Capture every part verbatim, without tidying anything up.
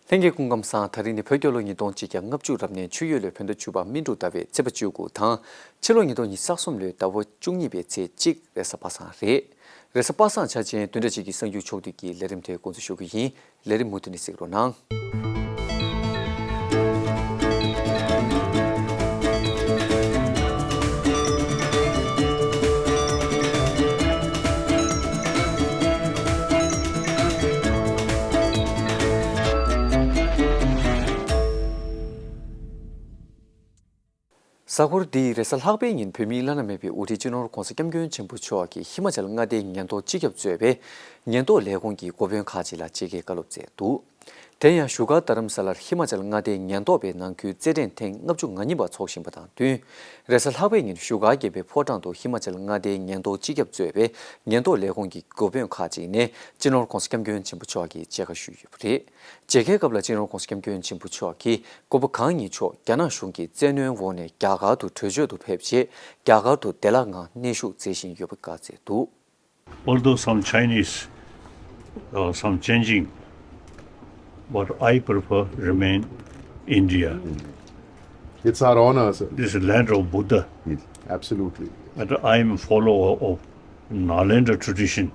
ལྷན་རྒྱས་སྐུ་ཁམས་བཟང་། ད་རིང་ནི་བོད་རྒྱལ་ལོ་ཉིས་སྟོང་གཅིག་བརྒྱ་ལྔ་བཅུ་རབ་གནས་ཆུ་ཡོས་ལོའི་བོད་ཟླ་བཅུ་པ་སྨིན་དྲུག་ཟླ་བའི་ཚེས་པ་བཅུ་དགུ་དང་། ཕྱི་ལོ་ཉིས་སྟོང་ཉི་ཤུ་རྩ་གསུམ་ལོའི་ཟླ་བ་བཅུ་གཉིས་པའི་ཚེས་གཅིག་རེས་གཟའ་པ་སངས་རེད། རེས་གཟའ་པ་སངས་འཆར་ཅན་བདུན་ཕྲག་གཅིག་གི་གསར་འགྱུར་ཕྱོགས་བསྡུས་ཀྱི་ལས་རིམ་དེ་འགོ་འཛུགས་ཞུ་གི་ཡིན། ལས་རིམ་མུ་མཐུད་ནས་གཟིགས་རོགས་གནང་། གཟའ་འཁོར་འདིའི་རེས་གཟའ་ལྷག་པའི་ཉིན་བོད་མིའི་བླ་ན་མེད་པའི་དབུ་ཁྲིད་སྤྱི་ནོར་༧གོང་ས་༧སྐྱབས་མགོན་ཆེན་པོ་མཆོག་གིས་ཧི་མ་ཅལ་མངའ་སྡེའི་ཉེན་རྟོག་སྤྱི་ཁྱབ་གཙོས་པའི་ཉེན་རྟོག་ལས་ཁུངས་ཀྱི་འགོ་དཔོན་ཁག་ཅིག་ལ་མཇལ་ཁའི་བཀའ་སློབ་སྩལ་འདུག་དེ་ཡང་བཞུགས་སྒར་རྡ་རམ་ས་ལར་ཧི་མ་ཅལ་མངའ་སྡེའི་ཉེན་རྟོག་པའི་ནང་ཁུལ་རྩེད་འགྲན་ཐེངས་ལྔ་བཅུ་ང་གཉིས་པ་འཚོགས་བཞིན་པ་དང་བསྟུན། རེས་གཟའ་ལྷག་པའི་ཉིན་བཞུགས་སྒར་རྒྱལ་པོའི་ཕོ་བྲང་དུ་ཧི་མ་ཅལ་མངའ་སྡེའི་ཉེན་རྟོག་སྤྱི་ཁྱབ་གཙོས་པའི་ཉེན་རྟོག་ལས་ཁུངས་ཀྱི་འགོ་དཔོན་ཁག་ཅིག་ནས་སྤྱི་ནོར་༧གོང་ས་༧སྐྱབས་མགོན་ཆེན་པོ་མཆོག་གིས་མཇལ་ཁ་ཞུས་ཡོད་པ་རེད། མཇལ་ཁའི་སྐབས་ལ་སྤྱི་ནོར་༧གོང་ས་༧སྐྱབས་མགོན་ཆེན་པོ་མཆོག་གིས་སྐུ་པར་གང་ཉིད་མཆོག་རྒྱ་ནག་གཞུང་གི་བཙན་གནོན་འོག་ནས་རྒྱ་གར་དུ་བྲོས་བྱོལ་དུ་ཕེབས་རྗེས་རྒྱ་གར་དུ་བདེ་བླག་ངང་གནས་བཞུགས་མཛད་བཞིན་ཡོད་པ་བཀའ་སྩལ་འདུག Although some Chinese, uh, some changing, but I prefer remain India. It's our honor, sir. This is land of Buddha. Yes, absolutely. And I am a follower of Nalanda tradition.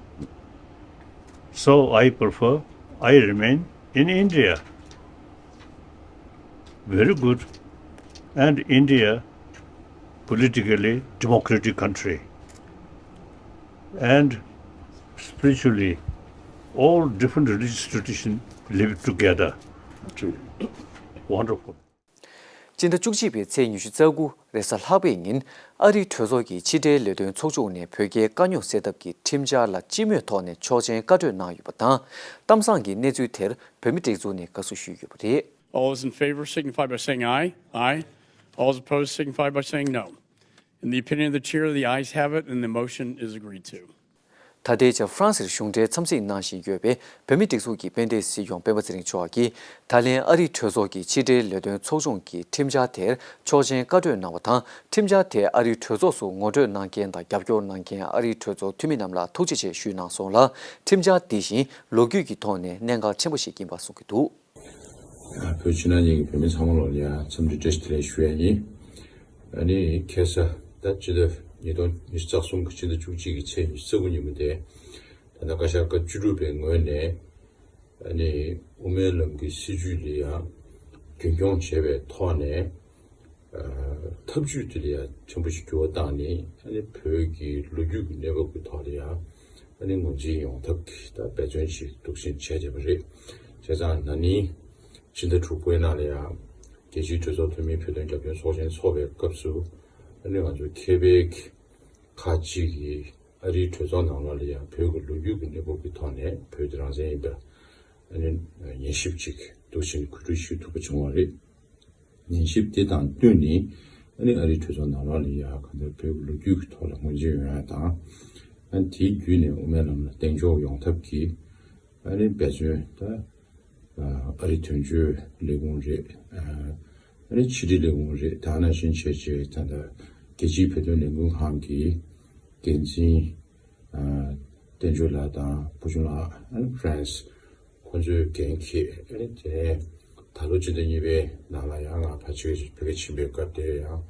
So I prefer, I remain in India. Very good. And India, politically democratic country. And spiritually, all different religious traditions live together. True. Wonderful. སྤྱི་ཟླ་བཅུ་གཅིག་པའི་ཚེས་ཉི་ཤུ་རྩ་དགུ་རེས་གཟའ་ལྷག་པའི་ཉིན་ཨ་རིའི་གྲོས་ཚོགས་ཀྱི་ཕྱི་འབྲེལ་ལས་དོན་ཚོགས་ཆུང་ནས་བོད་རྒྱའི་དཀའ་རྙོག་སེལ་ཐབས་ཀྱི་ཁྲིམས་འཆར་ལ་སྤྱི་མོས་ཐོག་ནས་ཆོག་མཆན་བཀའ་གྲོས་གནང་ཡོད་པ་དང་། གཏམ་བཟང་གི་གནས་ཚུལ་དེར་བོད་མིའི་སྒྲིག་འཛུགས་ནས་དགའ་བསུ་ཞུས་ཡོད་པ་རེད། All those in favor signify by saying aye. Aye. All those opposed signify by saying no. In the opinion of the chair, the ayes have it and the motion is agreed to. ད་ལྟའི་ཆར་ཧྥ་རན་སིར་གཞུང་འབྲེལ་འཚམས་གཟིགས་གནང་བཞིན་ཡོད་པའི་བོད་མིའི་སྒྲིག་འཛུགས་ཀྱི་དཔལ་ལྡན་སྲིད་སྐྱོང་སྤེན་པ་ཚེ་རིང་མཆོག་གིས་ད་ལན་ཨ་རིའི་གྲོས་ཚོགས་ཀྱི་ཕྱི་འབྲེལ་ལས་དོན་ཚོགས་ཆུང་གི་ཁྲིམས་འཆར་དེར་ཆོག་མཆན་བཀའ་གྲོས་གནང་བ་དང་། ཁྲིམས་འཆར་དེ་ཨ་རིའི་གྲོས་ཚོགས་སུ་ངོ་སྤྲོད་གནང་མཁན་དང་རྒྱབ་སྐྱོར་གནང་མཁན་ཨ་རིའི་གྲོས་ཚོགས་འཐུས་མི་རྣམས་ལ་ཐུགས་རྗེ་ཆེ་ཞུས་གནང་སོང་ལ། ཁྲིམས་འཆར་འདི་བཞིན་ལོ་རྒྱུས་ཀྱི་ཐོག་ནས་གནད་འགག་ཆེན་པོ་ཞིག་ཡིན་པ་གསུང་གི་འདུག་བོད་ཕྱི་ནང་གཉིས་ཀྱི་བོད་མི་ཚང་མ་ལོག་ལ་ཡང་འཚམས་འདྲི་བཀྲ་ཤིས་བདེ་ལེགས་ཞུ་ཡ་ཡིན། ཨ་ནི་ཁ་སང་ད་སྤྱི་ཟླ་ཉིས་སྟོང་ཉི་ཤུ་རྩ་གསུམ་གྱི་ཕྱི་ཟླ་བཅུ་གཅིག་གི་ཚེས་ཉི་ཤུ་རྩ་དགུ་ཉིན་མོ་དེ། ད་ལྟ་བཀའ་ཤག་སྐབས་བཅུ་དྲུག་པའི་ངོས་ནས་ཨ་ནི་དབུ་མའི་ལམ་གྱི་སྲིད་བྱུས་ལ་ཡང་རྒྱུན་འཁྱོངས་བྱས་པའི་ཐོག་ནས། ཐབས་ཇུས་དེ་ལ་ཡང་ཕྲན་བུ་ཞིག་འགྱུར་བ་བཏང་ནས་ཨ་ནི་བོད་ཀྱི་ལོ་རྒྱུས་ཀྱི་གནས་བབ་ཀྱི་ཐོག་ལ་ཡང་ཨ་ནི་ངོས་འཛིན་ཡོང་ཐབས་ཀྱི་ད་འབད་བརྩོན་ཞིག་འདུག་སེ་བྱས་བསྡད་པ་རེད། བྱས་ཙང་ན་ནིང་ཕྱི་ཟླ་དྲུག་པའི་ནང་ལ་ཡང་རྒྱལ་སྤྱིའི་གྲོས་ཚོགས་འཐུས་མིའི་བོད་དོན་རྒྱབ་སྐྱོར་ཚོགས་ཆེན་འཚོགས་པའི་སྐབས་སུ་ཨ་ནི་ང་ཚོ་ཁེ་ཕན་གྱི་ཁག་ཅིག་གིས་ཨ་རིའི་གྲོས་ཚོགས་ནང་ལོགས་ལ་ཡང་བོད་ཀྱི་ལོ་རྒྱུས་ཀྱི་གནས་བབ་ཀྱི་ཐོག་ནས་བོད་དེ་རང་བཙན་ཡིན་པའི་ཨ་ནི་ཉན་ཞིབ་ཅིག་འདུག་སེ་གོ་སྒྲིག་ཞུ་ཐུབ་པ་བྱུང་བ་རེད། ཉན་ཞིབ་དེ་དང་བསྟུན་ནས་ཨ་ནི་ཨ་རིའི་གྲོས་ཚོགས་ནང་ལོགས་ལ་ཡ་གང་ལྟར་བོད་ཀྱི་ལོ་རྒྱུས་ཀྱི་ཐོག་ལ་ངོས་འཛིན་ཡོང་ཡ་དང་། ཨ་ནི་དེའི་བརྒྱུད་ནས་དབུ་མའི་ལམ་ལ་གདེང་འཇོག་ཡོང་ཐབས་ཀྱི་ཨ་ནི་འབད་བརྩོན་ད་ཨ་རིའི་དོན་གཅོད་ལས་ཁུངས་རེད། ཨ་ནི་ཕྱི་དྲིལ་ལས་ཁུངས་རེད། དེ་ནང་བཞིན་བྱས་བྱས་ད་ལྟ་རྒྱལ་སྤྱིའི་བོད་དོན་ལས་འགུལ་ཁང་གི་འགན་འཛིན་བསྟན་ཆོས་ལགས་དང་བུ་ཆུང་ལགས། ཨ་ནི་ཕ་རན་སི་ཁོང་ཚོས་འགན་འཁྱེར། ཨ་ནི་དེ་ནས་ད་ལོ་སྤྱི་ཟླ་གཉིས་པའི་ནང་ལ་ཡང་ང་ཕལ་ཆེར་བོད་སྐད་ཕྱིན་པའི་སྐབས་དེར་ཡང་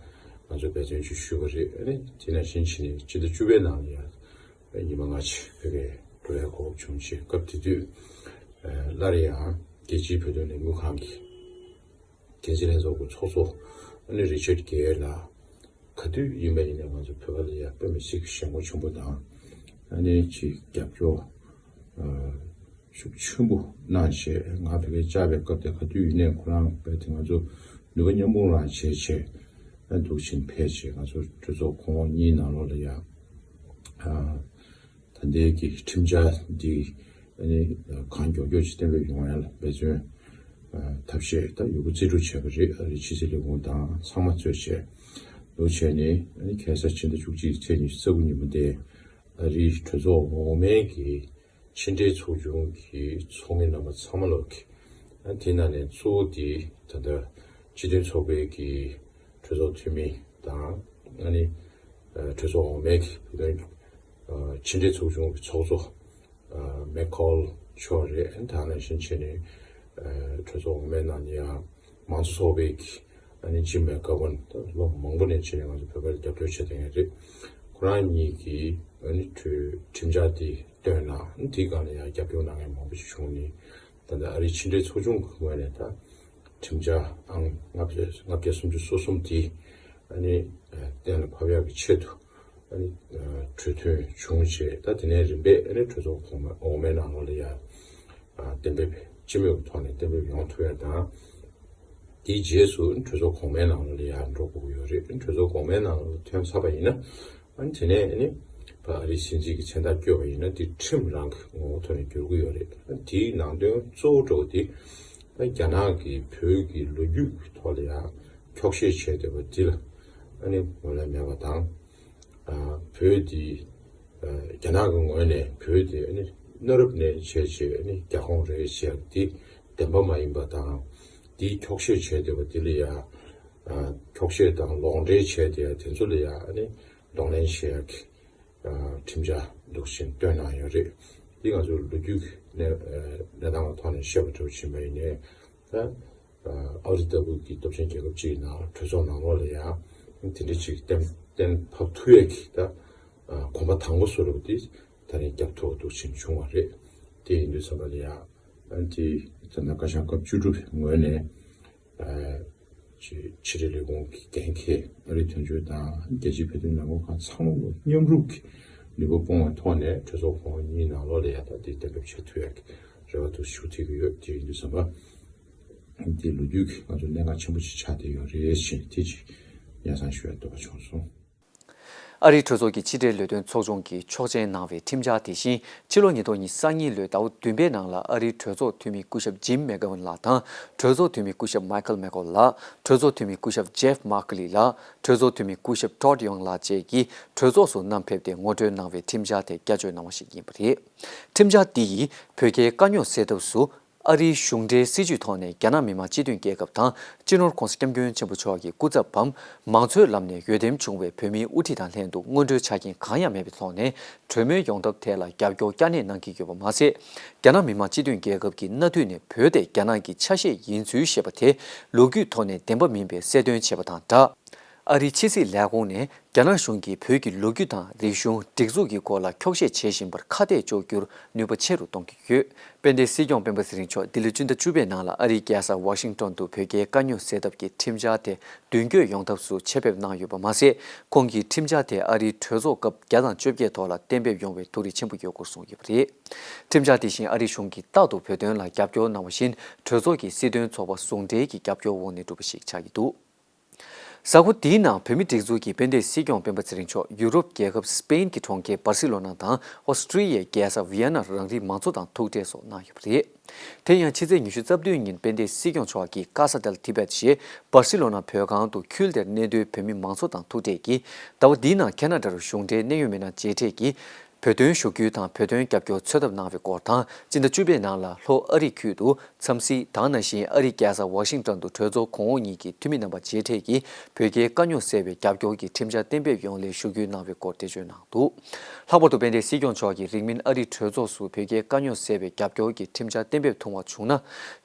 ང་ཚོ་འབད་བརྩོན་ཅིག་ཞུས་པ་རེད། ཨ་ནི་དེ་ནང་བཞིན་བྱས་ནས་སྤྱི་ཟླ་བཅུ་པའི་ནང་ལ་ཡང་ཉི་མ་ལྔ་ཅིག་བོད་སྐད་འགྲོ་ཡ་གོ་སྐབས་བྱུང་རྗེས་སྐབས་དེ་དུས་སླར་ཡང་རྒྱལ་སྤྱིའི་བོད་དོན་ལས་འགུལ་ཁང་གི་འགན་འཛིན་ལྷན་ཚོགས་ཀྱི་ཚོགས་གཙོ་ཨ་ནི་རི་ཆར་གེ་ལགས། ག་དུས་ཡིན་པ་ཡིན་ནའི་ང་ཚོ་བོད་པ་ལ་ཡ་དཔེ་མི་སྲིད་ཞེན་ཁོག་ཆེན་པོ་དང་། ཨ་ནི་ཅིག་རྒྱབ་སྐྱོར་ཨ་ཤུགས་ཆེན་པོ་གནང་བྱས། ང་བོད་པའི་བཅར་བའི་སྐབས་དེ་ག་དུས་ཡིན་ནའི་ཁོ་རང་རྦད་དེ་ང་ཚོ་ནུས་པ་མཉམ་སྤུངས་རང་བྱས་བྱས་ཨ་འདུག་སེ་ཕེབས་བྱས། ང་ཚོ་གྲོས་ཚོགས་ཁོངས་གཉིས་ནང་ལོགས་ལ་ཡ་ཨ། ད་ལྟའི་གི་ཁྲིམས་འཆར་འདི་ཨ་ནི་གང་མགྱོགས་མགྱོགས་ཀྱིས་གཏན་འབེབས་ཡོང་ཡ་ལ་འབད་བརྩོན་ཨ་ཐབས་ཤེས་ད་ཡོད་རྒུ་རྩལ་སྤྲུགས་བྱས་པ་རེད། ཨ་རིའི་ཕྱི་སྲིད་ལས་ཁུངས་དང་ཚང་མ་གཙོས་བྱས་འདུག་བྱས་ནས། ཨ་ནི་ཁ་སང་ཕྱི་ཟླ་བཅུ་གཅིག་ཚེས་ཉི་ཤུ་རྩ་དགུ་ཉིན་མོ་དེ་ཨ་རིའི་གྲོས་ཚོགས་འོག་མའི་གི་ཕྱི་འབྲེལ་ཚོགས་ཆུང་གི་ཚོགས་མི་རྣམ་པ་ཚང་མ་ལོག་གི། ཨ་དེ་ནང་ནས་གཙོ་བོ་དེ་ད་ལྟ་སྤྱི་མཐུན་ཚོགས་པའི་གི་གྲོས་ཚོགས་འཐུས་མི་དང་། ཨ་ནི་ཨ་གྲོས་ཚོགས་འོག་མའི་གི་བོད་དོན་ཨ་ཕྱི་འབྲེལ་ཚོགས་ཆུང་གི་ཚོགས་གཙོ་ཨ་མེག་ཁོལ་མཆོག་རེད། ཨ་ནི་དེ་ནང་བཞིན་བྱས་ནས་ གྲོས་ཚོགས་འོག་མའི་ནང་ལ་ཡང་མང་གཙོ་ཚོགས་པའི་གི་ཨ་ནི་ཇིམ་མེག་གྷ་ཝན་ད་ལོ་མང་པོ་ནས་བྱས་ནས་ང་ཚོ་བོད་པར་རྒྱབ་སྐྱོར་བྱེད་མཁན་རེད། ཁོ་རང་གཉིས་ཀྱིས་ཨ་ནི་གྲོས་ཁྲིམས་འཆར་དེ་བཏོན་གནང་། དེའི་སྒང་ལ་ཡང་རྒྱབ་སྐྱོར་གནང་མཁན་མང་པོ་ཞིག་བྱུང་ནས། ད་ལྟ་ཨ་རིའི་ཕྱི་འབྲེལ་ཚོགས་ཆུང་གི་ངོས་ནས་ད་ཁྲིམས་འཆར་ཨང་ལྔ་བརྒྱ་ལྔ་བརྒྱ་སུམ་ཅུ་སོ་གསུམ་དེ་ཨ་ནི་གཏན་ལ་ཕབ་ཡག་གི་ཆེད་དུ་ཨ་ནི་གྲོས་མཐུན་བྱུང་རྗེས། ད་དེ་ནས་རིམ་པས་ཨ་ནི་གྲོས་ཚོགས་གོང་མ་འོག་མའི་ནང་ལོགས་ལ་ཡང་གཏན་འབེབས་སྤྱི་མོས་ཀྱི་ཐོག་ནས་གཏན་འབེབས་ཡོང་ཐུབ་ཡག་དང་། དེའི་རྗེས་སུ་གྲོས་ཚོགས་གོང་མའི་ནང་ལོགས་ལ་ཡང་འགྲོ་དགོས་ཀྱི་ཡོད་རེད། གྲོས་ཚོགས་གོང་མའི་ནང་ལོགས་ལ་ཐོན་ཚར་བ་ཡིན་ན། ཨ་ནི་དེ་ནས་ཨ་ནི་ཕ་ཨ་རིའི་སྲིད་འཛིན་གྱི་མཚན་རྟགས་བསྐྱོན་པ་ཡིན་ན། དེ་ཁྲིམས་རང་གི་ངོ་བོ་ཐོག་ནས་འགྱུར་གྱི་ཡོད་རེད། ཨ་ནི་དེའི་ནང་དོན་གཙོ་བོ་འདྲ་བོ་དེ་ཨ་རྒྱ་ནག་གིས་བོད་ཀྱི་ལོ་རྒྱུས་ཀྱི་ཐོག་ལ་ཡང་འཁྱོག་བཤད་བྱས་བསྡད་པ་འདི་ལ་ཨ་ནི་ངོས་ལེན་མེད་པ་དང་། ཨ་བོད་འདི་ཨ་རྒྱ་ནག་གི་ངོས་ནས་བོད་དེ་ཨ་ནི་གནའ་རབས་ནས་བྱས་བྱས་ཨ་ནི་རྒྱ་ཁོངས་རེད་ཟེར་ཡག་དེ་བདེན་པ་མ་ཡིན་པ་དང་། དེའི་འཁྱོག་བཤད་བྱས་བསྡད་པ་དེ་ལ་ཡང་། ཨ་འཁྱོག་བཤད་དང་ལོག་འགྲེལ་བྱས་བསྡད་ཡག་དེ་ཚོ་ལ་ཡང་ཨ་ནི་གདོང་ལེན་བྱེད་ཡག་གི་ཨ་ཁྲིམས་འཆར་འདུག་བཞིན་བཏོན་གནང་ཡོད་རེད། འདི་ང་ཚོ་ལོ་རྒྱུས་ཀྱི་གནས་ཨ་གནས་སྟངས་ཀྱི་ཐོག་ནས་བཤད་པ་འདྲ་བོ་ཕྱིན་པ་ཡིན་ནའི། ད་ཨ་ཨ་རི་ལྟ་བུ་གི་སྟོབས་ཆེན་རྒྱལ་ཁབ་ཅིག་ནང་གྲོས་ཚོགས་ནང་ལོགས་ལ་ཡང་དེ་འདྲ་ཅིག་གཏན་གཏན་ཕབ་ཐུབ་ཡག་གི་ད་ཨ་གོམ་པ་དང་པོ་བཟོ་འདྲ་བོ་དེ་ད་རིང་རྒྱབ་ཐུབ་པ་འདུག་བཞིན་བྱུང་བ་རེད། དེ་ཡིན་དུས་ཙམ་པ་ལ་ཡང་ཨ་ནི་དེ་ད་ལྟ་བཀའ་ཤག་སྐབས་བཅུ་དྲུག་ངོས་ནས་ཨ་ཕྱི་ཕྱི་དྲིལ་ལས་ཁུངས་ཀྱི་འགན་འཁྱེར་ཨ་རིའི་དོན་གཅོད་དང་རྒྱལ་སྤྱིའི་བོད་དོན་ལས་ཁུངས་ཁག་ཚང་མ་མཉམ་རུབ་ཀྱིས་ནུས་པ་སྤུངས་པའི་ཐོག་ནས་གྲོས་ཚོགས་གོང་འོག་གཉིས་ནང་ལོགས་ལ་ཡང་ད་དེ་གཏན་འབེབས་བྱེད་ཐུབ་ཡག་གི་རེ་བ་འདུག་ཞུ་ཐུབ་ཀྱི་ཡོད། དེ་ཡིན་དུས་ཙམ་པ་འདི་ལོ་རྒྱུས་ཀྱི་ང་ཚོ་གནད་འགག་ཆེན་པོ་ཞིག་ཆགས་བསྡད་ཡོད་རེད་ཅེས་དེ་ཅིག་སྙན་སེང་ཞུ་ཡག་འདོད་པ་བྱུང་སོང་། ཨ་རིའི་གྲོས་ཚོགས་ཀྱི་ཕྱི་འབྲེལ་ལས་དོན་ཚོགས་ཆུང་གིས་ཆོག་མཆན་གནང་བའི་ཁྲིམས་འཆར་དེ་བཞིན་ཕྱི་ལོ་ཉིས་སྟོང་ཉི་ཤུ་རྩ་གཉིས་ལོའི་ཟླ་བ་བདུན་པའི་ནང་ལ་ཨ་རིའི་གྲོས་ཚོགས་འཐུས་མི་སྐུ་ཞབས་ཇིམ་མེག་གྷ་ཝན་ལགས་དང་། གྲོས་ཚོགས་འཐུས་མི་སྐུ་ཞབས་མའི་ཁལ་མེག་ཀོལ་ལགས། གྲོས་ཚོགས་འཐུས་མི་སྐུ་ཞབས་ཇེབ་མཱ་ཀ་ལི་ལགས། གྲོས་ཚོགས་འཐུས་མི་སྐུ་ཞབས་ཊོཌ་ཡོང་ལགས་བཅས་ཀྱིས་གྲོས་ཚོགས་སུ་བསྣམས་ཕེབས་ཏེ་ངོ་སྤྲོད་གནང་བའི་ཁྲིམས་འཆར་དེ་བསྐྱར་བཅོས་གནང་བ་ཞིག་ཡིན་པ་རེད། ཁྲིམས་འཆར་འདི་ཡིས་བོད་རྒྱའི་དཀའ་རྙོག་སེལ་ཐབས་སུ། ཨ་རིའི་གཞུང་འབྲེལ་སྲིད་ཇུས་ཐོག་ནས་རྒྱ་ནག་མི་དམངས་སྤྱི་མཐུན་རྒྱལ་ཁབ་དང་སྤྱི་ནོར་༸གོང་ས་༸སྐྱབས་མགོན་ཆེན་པོ་མཆོག་གི་སྐུ་ཚབ་བམ་མང་གཙོའི་ལམ་ནས་འོས་འདེམས་བྱུང་བའི་བོད་མིའི་དབུ་ཁྲིད་དང་ལྷན་དུ་སྔོན་འགྲོའི་ཆ་རྐྱེན་གང་ཡང་མེད་པའི་ཐོག་ནས་གྲོས་མོལ་ཡོང་ཐབས་ཐད་ལ་རྒྱབ་སྐྱོར་བསྐྱར་ནན་གནང་གི་ཡོད་པ་མ་ཟད། རྒྱ་ནག་མི་དམངས་སྤྱི་མཐུན་རྒྱལ་ཁབ་ཀྱིས་གནའ་དུས་ནས་བོད་དེ་རྒྱ་ནག་གི་ཆ་ཤས་ཡིན་ཚུལ་བཤད་པ་དེ་ལོ་རྒྱུས་ཐོག་ནས་བདེན་པ་མིན་པའི་གསལ་སྟོན་བྱས་པ་དང་སྦྲགས། ཨ་རིའི་ཕྱི་སྲིད་ལས་ཁུངས་ནས་རྒྱ་ནག་གཞུང་གིས་བོད་ཀྱི་ལོ་རྒྱུས་དང་རིག་གཞུང་སྒྲིག་འཛུགས་ཀྱི་སྐོར་ལ་འཁྱོག་བཤད་བྱེད་བཞིན་པར་ཁ་གཏད་གཅོག་རྒྱུར་ནུས་པ་ཆེ་རུ་གཏོང་གི་ཡོད། དཔལ་ལྡན་སྲིད་སྐྱོང་སྤེན་པ་ཚེ་རིང་མཆོག་འདི་ལོའི་སྤྱི་ཟླ་བཅུ་པའི་ནང་ལ་ཨ་རིའི་རྒྱལ་ས་ཝ་ཤིང་ཏོན་དུ་བོད་རྒྱའི་དཀའ་རྙོག་སེལ་ཐབས་ཀྱི་ཁྲིམས་འཆར་དེ་མདུན་སྐྱོད་ཡོང་ཐབས་སུ་ཆེད་ཕེབས་གནང་ཡོད་པ་མ་ཟད། ཁོང་གིས་ཁྲིམས་འཆར་དེ་ཨ་རིའི་གྲོས་ཚོགས་སྐབས་བརྒྱ་དང་བཅོ་བརྒྱད་ཐོག་ལ་གཏན་འབེབས་ཡོང་བའི་ཐུགས་རེ་ཆེན་པོ་ཡོད་སྐོར་གསུངས་ཡོད་པ་རེད། ཁྲིམས་འཆར་དེ་བཞིན་ཨ་རིའི་གཞུང་གིས་རྟག་ཏུ་བོད་དོན་ལ་རྒྱབ་སྐྱོར་གནང་བ་བཞིན་གྲོས་ཚོགས་ཀྱི་སྲིད་དོན་ཚོགས་པ་ཟུང་འབྲེལ་གྱི་རྒྱབ་སྐྱོར་འོག་ནས་གྲུབ་པ་ཞིག་ཆགས་ཀྱི་འདུག་གཟའ་འཁོར་འདིའི་ནང་བོད་མིའི་སྒྲིག་འཛུགས་ཀྱིས་དཔལ་ལྡན་སྲིད་སྐྱོང་སྤེན་པ་ཚེ་རིང་མཆོག་ཡུ་རོབ་རྒྱལ་ཁབ་སི་པེན་གྱི་གྲོང་ཁྱེར་སྦར་སི་ལོ་ན་དང་ཨོ་སི་ཀྲི་ཡའི་རྒྱལ་ས་ཝི་ཡན་ནར་རང་རིགས་མང་ཚོགས་དང་ཐུག་འཕྲད་སོགས་གནང་ཡོད་པ་རེད། དེ་ཡང་ཕྱི་ཚེས་ཉི་ཤུ་རྩ་བདུན་ཉིན་དཔལ་ལྡན་སྲིད་སྐྱོང་མཆོག་གིས་ཀ་ས་དེལ་ཏི་བེད་ཞེས་སྦར་སི་ལོ་ན་བོད་ཁང་དུ་ཁུལ་དེར་གནས་སྡོད་བོད་མི་མང་ཚོགས་དང་ཐུག་འཕྲད་ཀྱིས། ཟླ་བ་འདིའི་ནང་ཁེ་ན་ཌར་གཞུང་འབྲེལ་གནད་ཡོད་མི་སྣ་མཇལ་འཕྲད་ཀྱིས། བོད་དོན་ཞུ་སྐུལ་དང་བོད་དོན་རྒྱབ་སྐྱོར་འཚོལ་ཐབས་གནང་བའི་སྐོར་དང་། སྤྱི་ཟླ་བཅུ་པའི་ནང་ལ་ལྷོ་ཨ་རི་ཁུལ་དུ་འཚམས་གཟིགས་དང་། ནང་བཞིན་ཨ་རིའི་རྒྱལ་ས་ཝ་ཤིང་ཏོན་དུ་གྲོས་ཚོགས་གོང་འོག་གཉིས་ཀྱི་འཐུས་མི་རྣམ་པ་མཇལ་འཕྲད་ཀྱིས་བོད་རྒྱའི་དཀའ་རྙོག་སེལ་བའི་རྒྱབ་སྐྱོར་གྱི་ཁྲིམས་འཆར་གཏན་འབེབས་ཡོང་སླད་ཞུ་སྐུལ་གནང་བའི་སྐོར་འགྲེལ་བརྗོད་གནང་འདུག་ལྷག་པར་དུ་དཔལ་ལྡན་སྲིད་སྐྱོང་མཆོག་གིས་རིང་མིན་ཨ་རིའི་གྲོས་ཚོགས་སུ་བོད་རྒྱའི་དཀའ་རྙོག་སེལ་བའི་རྒྱབ་སྐྱོར་གྱི་ཁྲིམས་འཆར་གཏན་འབེབས་ཐུབ་པ་བྱུང་ན།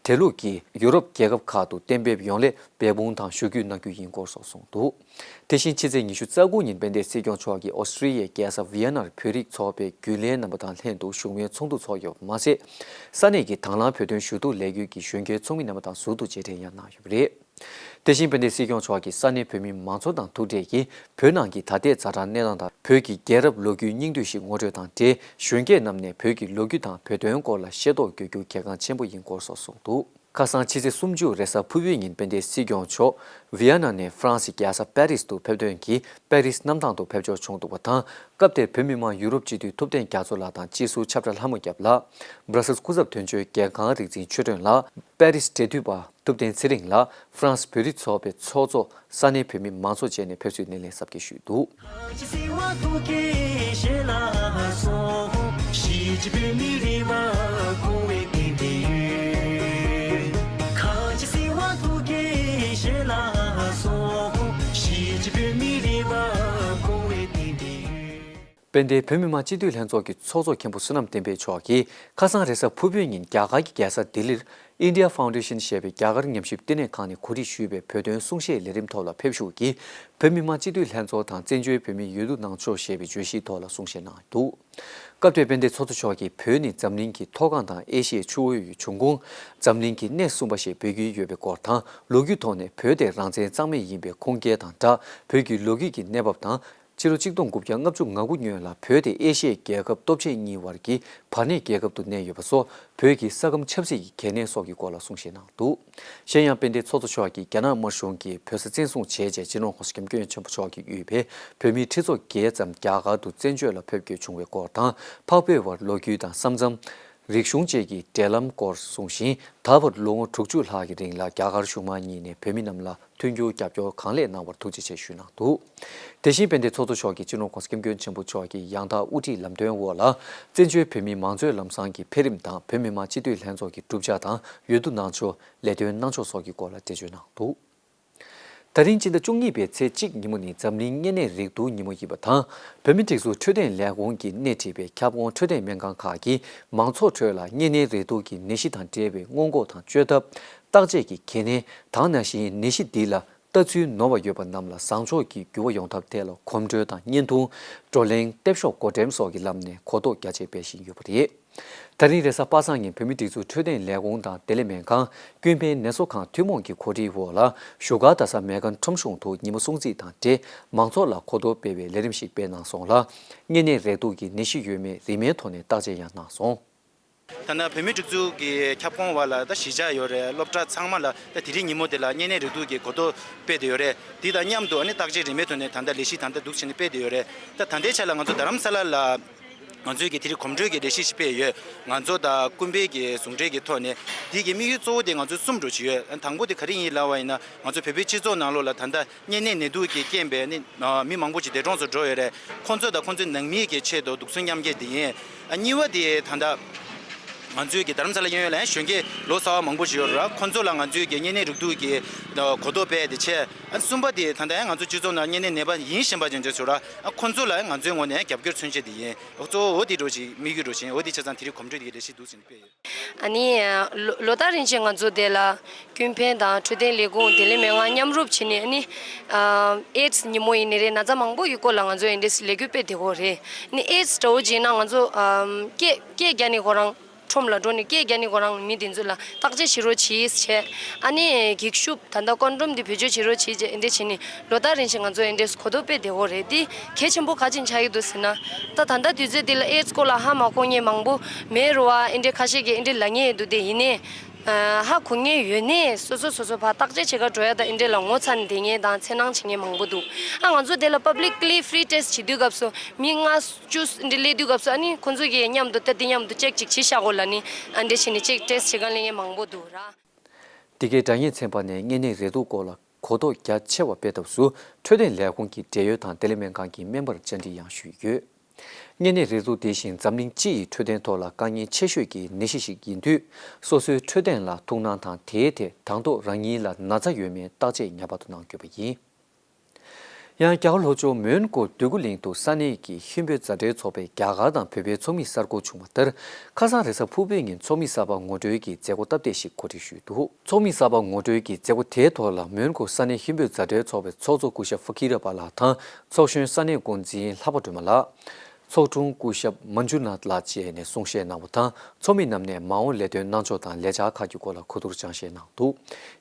དེ་ལུགས་ཀྱིས་ཡུ་རོབ་རྒྱལ་ཁབ་ཁག་ཏུ་གཏན་འབེབས་ཡོང་སླད་འབད་འབུངས་དང་ཞུ་སྐུལ་གནང་རྒྱུ་ཡིན་སྐོར་སོགས་གསུངས་འདུག་དེ་བཞིན་ཕྱི་ཚེས་ཉི་ཤུ་རྩ་དགུ་ཉིན་དཔལ་ལྡན་སྲིད་སྐྱོང་མཆོག་གིས་ཨོ་སི་ཀྲི་ཡའི་རྒྱལ་ས་ཝི་ཡན་ནར་བོད་རིགས་ཚོགས་པའི་རྒྱུན་ལས་རྣམ་པ་དང་ལྷན་དུ་བཞུགས་མོལ་ཚོགས་འདུ་ཚོགས་ཡོད་པ་མ་ཟད། ས་གནས་ཀྱི་དང་བླངས་བོད་དོན་ཞུ་གཏུག་ལས་འགུལ་གྱི་གཞོན་སྐྱེས་ཚོགས་མི་རྣམ་པ་དང་ཟུར་དུ་མཇལ་འཕྲད་ཡང་གནང་ཡོད་པ་རེད། དེ་བཞིན་དཔལ་ལྡན་སྲིད་སྐྱོང་མཆོག་གིས་ས་གནས་བོད་མི་མང་ཚོགས་དང་ཐུག་འཕྲད་ཀྱིས་བོད་ནང་གི་ད་ལྟའི་ཛ་དྲག་གནས་སྟངས་དང་བོད་ཀྱི་རྒྱལ་རབས་ལོ་རྒྱུས་སྙིང་བསྡུས་ཤིག་ངོ་སྤྲོད་དང་འབྲེལ། གཞོན་སྐྱེས་རྣམས་ནས་བོད་ཀྱི་ལོ་རྒྱུས་དང་བོད་དོན་སྐོར་ལ་ཤེས་རྟོགས་དགོས་རྒྱུ་གལ་འགངས་ཆེན་པོ་ཡིན་སྐོར་སོགས་གསུངས་འདུག་ཁ་སང་ཕྱི་ཚེས་སུམ་ཅུ་རེས་གཟའ་ཕུར་བུའི་ཉིན་དཔལ་ལྡན་སྲིད་སྐྱོང་མཆོག་ཝི་ཡ་ན་ནས་ཧྥ་རན་སི་རྒྱལ་ས་པེ་རིས་སུ་ཕེབས་ཐོན་གྱིས་པེ་རིས་གནམ་ཐང་དུ་ཕེབས་འབྱོར་བྱུང་འདུག་པ་དང་། སྐབས་དེར་བོད་མི་མང་ཡུ་རོབ་སྤྱི་འཐུས་ཐུབ་བསྟན་རྒྱ་མཚོ་ལགས་དང་སྤྱི་ཟུར་ཆབ་བྲག་ལྷ་མོ་སྐྱབས་ལགས། སྦྲ་སེལ་སྐུ་ཚབ་དོན་གཅོད་རྒྱལ་ཁང་རིག་འཛིན་ཆོས་སྒྲོན་ལགས། པེ་རིས་འབྲེལ་མཐུད་པ་ཐུབ་བསྟན་ཚེ་རིང་ལགས། ཧྥ་རན་སི་བོད་རིགས་ཚོགས་པའི་ཚོགས་གཙོ། ས་གནས་བོད་མི་མང་ཚོགས་བཅས་ནས་ཕེབས་བསུའི་སྣེ་ལེན་གཟབ་རྒྱས་ཞུས་འདུག་དཔལ་ལྡན་བོད་མི་མང་སྤྱི་འཐུས་ལྷན་ཚོགས་ཀྱི་ཚོགས་གཙོ་མཁན་པོ་བསོད་ནམས་བསྟན་འཕེལ་མཆོག་གིས་ཁ་སང་རེས་གཟའ་ཕུར་བུའི་ཉིན་རྒྱ་གར་གྱི་རྒྱལ་ས་ལྡི་ལིར་ India Foundation ཞེས་པའི་རྒྱ་གར་ཉམས་ཞིབ་བསྟི་གནས་ཁང་ནས་གོ་སྒྲིག་ཞུས་པའི་བོད་དོན་གསུང་བཤད་ལས་རིམ་ཐོག་ལ་ཕེབས་ཞུགས་ཀྱིས། བོད་མི་མང་སྤྱི་འཐུས་ལྷན་ཚོགས་དང་བཙན་བྱོལ་བོད་མིའི་འོས་བསྡུ་གནང་ཕྱོགས་ཞེས་པའི་བརྗོད་གཞིའི་ཐོག་ལ་གསུང་བཤད་གནང་འདུག་སྐབས་དེར་དཔལ་ལྡན་ཚོགས་གཙོ་མཆོག་གིས་བོད་ནི་འཛམ་གླིང་གི་མཐོ་སྒང་དང་ཨེ་ཤི་ཡའི་ཆུ་བོའི་འབྱུང་ཁུངས། འཛམ་གླིང་གི་སྣེ་གསུམ་པ་ཞེས་འབོད་ཀྱིན་ཡོད་པའི་སྐོར་དང་། ལོ་རྒྱུས་ཐོག་ནས་བོད་དེ་རང་བཙན་གཙང་མ་ཡིན་པའི་ཁུངས་སྐྱེལ་དང་སྦྲགས། བོད་ཀྱི་ལོ་རྒྱུས་ཀྱི་གནས་བབ་དང་། ཕྱི་ལོ་ཆིག་སྟོང་དགུ་བརྒྱ་ལྔ་བཅུ་ང་དགུ་སྔོན་ལ་བོད་དེ་ཨེ་ཤི་ཡའི་རྒྱལ་ཁབ་སྟོབས་ཆེན་གཉིས་བར་གྱི་བར་གནས་རྒྱལ་ཁབ་ཏུ་གནས་ཡོད་པ་སོགས། བོད་ཀྱི་ས་ཁམས་ཆབ་སྲིད་ཀྱི་གལ་གནད་སོགས་ཀྱི་སྐོར་ལ་གསུང་བཤད་གནང་འདུག་གཞན་ཡང་དཔལ་ལྡན་ཚོགས་གཙོ་མཆོག་གིས་རྒྱ་ནག་དམར་གཞུང་གིས་བོད་ས་བཙན་བཟུང་བྱས་རྗེས། སྤྱི་ནོར་༸གོང་ས་༸སྐྱབས་མགོན་ཆེན་པོ་མཆོག་གིས་དབུས་པའི་བོད་མིའི་ཁྲི་ཚོ་བརྒྱད་ཙམ་རྒྱ་གར་དུ་བཙན་བྱོལ་ལ་ཕེབས་སྐྱོད་བྱུང་བའི་སྐོར་དང་། འཕགས་བོད་བར་ལོ་རྒྱུས་དང་ས་མཚམས། རིག་གཞུང་བཅས་ཀྱི་འབྲེལ་ལམ་སྐོར་གསུངས་ཤིང་། ད་བར་ལོ་ངོ་དྲུག་ཅུ་ལྷག་གི་རིང་ལ་རྒྱ་གར་གཞུང་མང་གཉིས་ནས་བོད་མི་རྣམས་ལ་མཐུན་འགྱུར་རྒྱབ་སྐྱོར་གང་ལེགས་གནང་བར་ཐུགས་རྗེ་ཆེ་ཞུས་གནང་འདུག་དེ་བཞིན་དཔལ་ལྡན་ཚོགས་གཙོ་མཆོག་གིས་སྤྱི་ནོར་༸གོང་ས་༸སྐྱབས་མགོན་ཆེན་པོ་མཆོག་གི་ཡང་དག་དབུ་ཁྲིད་ལམ་སྟོན་འོག་ལ། བཙན་བྱོལ་བོད་མིའི་མང་གཙོའི་ལམ་བཟང་གི་འཕེལ་རིམ་དང་། བོད་མི་མང་སྤྱི་འཐུས་ལྷན་ཚོགས་ཀྱི་གྲུབ་ཆ་དང་། འོས་བསྡུ་གནང་ཕྱོགས། ལས་དོན་གནང་ཕྱོགས་སོགས་ཀྱི་སྐོར་ལ་འགྲེལ་བརྗོད་གནང་འདུག་ད་རིང་སྤྱི་ཟླ་བཅུ་གཉིས་པའི་ཚེས་གཅིག་ཉིན་མོ་ནི་འཛམ་གླིང་གཉན་ནད་རེག་དུག་ཉིན་མོ་ཡིན་པ་དང་། བོད་མིའི་སྒྲིག་འཛུགས་འཕྲོད་བསྟེན་ལས་ཁུངས་ཀྱིས་སྣེ་ཁྲིད་པའི་ཁྱབ་ཁོངས་འཕྲོད་བསྟེན་སྨན་ཁང་ཁག་གིས་མང་ཚོགས་ཁྲོད་ལ་གཉན་ནད་རེག་དུག་གི་ནད་གཞི་དང་འབྲེལ་བའི་སྔོན་འགོག་དང་བཅོས་ཐབས། བརྟག་དཔྱད་ཀྱི་གལ་གནད་དང་། ནང་བཞིན་ནད་གཞི་འདི་ལ་ལྟ་ཚུལ་ནོར་བ་ཡོད་པ་རྣམས་ལ་བཟང་ཕྱོགས་ཀྱི་འགྱུར་བ་ཡོང་ཐབས་ཐད་ལ་གོམ་བགྲོད་དང་བརྙན་ཐུང་། བགྲོ་གླེང་། ལྟེབ་ཤོག་བགོ་འགྲེམས་སོགས་ཀྱི་ལམ་ནས་གོ་རྟོགས་རྒྱ་ཆེ་སྤེལ་བཞིན་ཡོད་པ་རེད། ད་རིང་རེས་གཟའ་པ་སངས་ཉིན་བོད་མིའི་སྒྲིག་འཛུགས་འཕྲོད་བསྟེན་ལས་ཁུངས་དང་བདེ་ལེགས་སྨན་ཁང་། ཀུན་ཕན་ནད་གསོ་ཁང་ཐུན་མོང་གི་གོ་སྒྲིག་འོག་ལ། བཞུགས་སྒར་རྡ་ས་མེག་གྷན་ཁྲོམ་གཞུང་དུ་ཉིན་མོ་སྲུང་བརྩི་དང་འབྲེལ། མང་ཚོགས་ལ་གོ་རྟོགས་སྤེལ་བའི་ལས་རིམ་ཞིག་སྤེལ་གནང་སོང་ལ། གཉན་ནད་རེག་དུག་གི་ནད་གཞི་ཡོད་མེད་རིན་མེད་ཐོག་ནས་བརྟག་དཔྱད་ཡང་གནང་སོང་། ད་ལྟ་བོད་མིའི་སྒྲིག་འཛུགས་ཀྱི་ཁྱབ་ཁོངས་བར་ལ་ད་གཞིས་ཆགས་ཡོད་རེད། སློབ་གྲྭ་ཚང་མ་ལ་ད་དེ་རིང་ཉིན་མོ་དེ་ལ་གཉན་ནད་རེག་དུག་གི་གོ་རྟོགས་སྤེལ་བསྡད་ཡོད་རེད། དེ་དང་མཉམ་དུ་ཨ་ནི་བརྟག་དཔྱད་རིན་མེད་ཐོག་ནས་ད་ལྟ་ལས་གཞི་ད་ལྟ་འདུག་བྱས་ནས་སྤེལ་བསྡད་ཡོད་རེད། ད་ད་ལྟའི་ཆ་ལ་ང་ཚོ་རྡ་རམ་ས་ལ་ལ། ང་ཚོའི་གི་དེ་རིང་གོམ་བགྲོད་ཀྱི་ལས་གཞི་ཞིག་སྤེལ་ཡོད། ང་ཚོ་དང་ཀུན་ཕན་གྱི་ཟུང་འབྲེལ་གྱི་ཐོག་ནས། དེ་གི་དམིགས་ཡུལ་གཙོ་བོ་དེ་ང་ཚོ་གསུམ་འདྲ་ཅིག་ཡོད། དང་པོ་དེ་ག་རེ་ཡིན་ལབ་པ་ཡིན་ན། ང་ཚོ་བོད་པའི་སྤྱི་ཚོགས་ནང་ལོགས་ལ་ད་ལྟ་གཉན་ནད་ནད་དུག་གི་རྐྱེན་པས་ནི་མི་མང་པོ་ཅིག་འདས་གྲོངས་སུ་འགྲོ་ཡོད་རེད། ཁོང་ཚོ་དང་ཁོང་ཚོའི་ནང་མིའི་གི་ཆེད་དུ་སྡུག་སྲན་མཉམ་སྐྱེལ་དེ་ཡིན། གཉིས་པ་དེ་ད་ལྟ་ང་ཚོའི་གི་རྡ་རམ་ས་ལ་གཡས་གཡོན་ལ་ཡང་གཞོན་སྐྱེས་ལོ་ཚ་བ་མང་པོ་ཅིག་ཡོད་རེད། ཁོང་ཚོ་ལ་ང་ཚོའི་གི་གཉན་ནད་རེག་དུག་གི་གོ་རྟོགས་སྤེལ་དེ་བྱས། གསུམ་པ་དེ་ད་ལྟ་ཡང་ང་ཚོ་སྤྱི་ཚོགས་ནང་གཉན་ནད་ནད་པ་ཡིན་བཞིན་པ་ཅན་ཅིག་ཚོ་ར། ཁོང་ཚོ་ལ་ང་ཚོའི་ངོས་ནས་རྒྱབ་སྐྱོར་མཚོན་ཆེད་དེ་ཡིན། གཙོ་བོ་འོ་དེ་འདྲ་ཅིག་དམིགས་ཡུལ་འདྲ་ཅིག་ཡིན། འོ་དེ་ཆ་ཚང་དེ་རིང་གོམ་བགྲོད་དེ་གི་ལས་གཞི་འདུག་ཟེར་ནས་སྤེལ་ཡོད། ཨ་ནི། ལོ་ལོ་ལྟར་རིང་བཞིན་ང་ཚོ་དེ་ལ་ཀུན་ཕན་དང་འཕྲོད་བསྟེན་ལས་ཁུངས་བདེ་ལེགས་སྨན་ཁང་མཉམ་རུབ་བྱས་ནས། ཨ་ནི། ཨེ་ཌི་སི་ཉིན་མོ་ཡིན་ནི་རེད། ན་ཚ་མང་པོ་ཡི་སྐོར་ལ་ང་ཚོ་ཨེ་ཌི་སི་ལས་འགུལ་སྤེལ་བསྡད་ཡོད་རེད། ཨ་ནི་ཨེ་ཌི་སི་འདྲ་བོ་བྱས་ན་ང་ཚོ་ཨམ་སྐད་སྐད་རྒྱག་ནི་ཁོ་རང་ཁྲོམ་ལ་འགྲོ་ནས་སྐད་རྒྱག་ནི་ཁོ་རང་མི་དེ་ཚོ་ལ་བརྟག་དཔྱད་བྱེད་རོགས་གྱིས་བྱས། ཨ་ནི་འགྱིག་ཤུབས་ད་ལྟ་ཀོན་ཌོམ་དེ་བེད་སྤྱོད་བྱེད་རོགས་གྱིས་བྱས། ཨེ་འདྲ་བྱས་ནས་ལོ་ལྟར་རིང་བཞིན་ང་ཚོ་ཨེ་འདྲས་གོ་རྟོགས་སྤེལ་བསྡད་ཡོད་རེད། དེ་གལ་ཆེན་པོ་ག་ཅིག་ཆགས་ཀྱི་འདུག་ཟེར་ན། ད་ད་ལྟ་དུས་ཚོད་འདི་ལ་ཨེ་ཌི་སི་སྐོར་ལ་ཧ་མ་གོ་མཁན་མང་པོ་མེད་རེད་བ། ཨེ་འདྲས་ཁ་ཤས་ཀྱིས་ཨེ་འདྲས་ལབ་མཁན་འདུག་དེ་ཡིན་ནའི། ཨ། ཧ་གོ་མཁན་ཡོད་ནའི་སོ་སོ་སོ་སོ་ཕར་བརྟག་དཔྱད་བྱེད་གར་འགྲོ་ཡ་དང་ཨེ་འདྲས་ལ་ངོ་ཚ་ནས་བསྡད་མཁན་དང་འཚེར་སྣང་བྱེད་མཁན་མང་པོ་འདུག་ཨ། ང་ཚོ་དེ་ལ་པབ་ལིག་ལི་ཕི་རི་ཊེ་སི་ཊི་བྱེད་དུས་སྐབས་སུ་མི་ལྔ་བཅུ་ཨེ་འདྲས་སླེབས་དུས་སྐབས་སུ། ཨ་ནི་ཁོང་ཚོ་གིས་མཉམ་དུ་ད་འདི་མཉམ་དུ་ཅེག་ཅིག་བྱེད་ཤག་གོ་ལབ་ནས་ཨེ་འདྲས་བྱས་ནས་ཅེག་ཊེ་སི་ཊི་བྱེད་གར་སླེབས་མཁན་མང་པོ་འདུག་ར། འདི་གའི་དྲ་བརྙན་ཚན་པ་ནས་གཉན་ནད་རེག་དུག་སྐོར་ལ་གོ་རྟོགས་རྒྱ་ཆེ་བ་སྤེལ་ཐབས་སུ་འཕྲོད་བསྟེན་ལས་ཁུངས་ཀྱི་འབྲེལ་ཡོད་དང་བདེ་ལེགས་སྨན་ཁང་གི་སྨན་པར་བཅར་འདྲི་ཡང་ཞུས་ཡོད། གཉན་ནད་རེག་དུག་དེ་བཞིན་འཛམ་གླིང་སྤྱི་ཡི་འཕྲོད་བསྟེན་ཐོག་ལ་དཀའ་ངལ་ཆེ་ཤོས་ཀྱི་ནད་གཞི་ཞིག་ཡིན་དུས། སོ་སོའི་འཕྲོད་བསྟེན་ལ་ཐུགས་སྣང་དང་། དེའི་ཐད་དང་ཐོག་རང་ཉིད་ལ་ན་ཚ་ཡོད་མེད་བརྟག་དཔྱད་ངེས་པར་དུ་གནང་དགོས་པ་ཡིན། ཡང་རྒྱ་གར་ལྷོ་ཕྱོགས་མོན་གྷོ་འདོད་རྒུ་གླིང་དུ་ས་གནས་ཀྱི་ཧིན་བོད་མཛའ་འབྲེལ་ཚོགས་པས་རྒྱ་གར་དང་བོད་པའི་ཚོགས་མི་གསར་འགོད་བྱུང་བ་ལྟར། ཁ་སང་རེས་གཟའ་ཕུར་བུའི་ཉིན་ཚོགས་མི་གསར་པ་ངོ་སྤྲོད་ཀྱི་མཛད་སྒོ་སྟབས་བདེ་ཞིག་གོ་སྒྲིག་ཞུས་འདུག་ཚོགས་མི་གསར་པ་ངོ་སྤྲོད་ཀྱི་མཛད་སྒོ་དེའི་ཐོག་ལ་མོན་གྷོ་ས་གནས་ཧིན་བོད་མཛའ་འབྲེལ་ཚོགས་པའི་ཚོགས་གཙོ་སྐུ་ཞབས་ཧྥ་ཀི་ར་པ་ལགས་དང་། ཚོགས་གཞོན་ས་གནས་འགོ་འཛིན་ལྷག་པ་སྒྲོལ་མ་ལགས། ཚོགས་དྲུང་སྐུ་ཞབས་མན་ཇུ་ནཱཐ་ལགས་བཅས་ནས་གསུང་བཤད་གནང་བ་དང་། ཚོགས་མི་རྣམས་ནས་མ་འོངས་ལས་དོན་གནང་ཕྱོགས་དང་ལས་འཆར་ཁག་གི་སྐོར་ལ་གོ་བསྡུར་སྦྱང་བཤད་གནང་འདུག་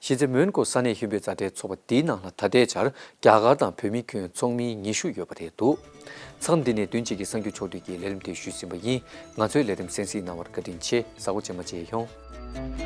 གཞི་རྩའི་མོན་གྷོ་ས་གནས་ཧིན་བོད་མཛའ་འབྲེལ་ཚོགས་པ་འདིའི་ནང་ལ་ད་ལྟའི་ཆར་རྒྱ་གར་དང་བོད་མི་ཁྱོན་ཚོགས་མི་ཉི་ཤུ་ཡོད་པ་རེད་འདུག་མཚམས་འདི་ནས་བདུན་གཅིག་གི་གསར་འགྱུར་ཕྱོགས་བསྡུས་ཀྱི་ལས་རིམ་དེ་ཞུས་ཟིན་པ་ཡིན། ང་ཚོའི་ལས་རིམ་གསན་གཟིགས་གནང་བར་བཀའ་དྲིན་ཆེ། གཟའ་འཁོར་རྗེས་མ་མཇལ་ཡོང་།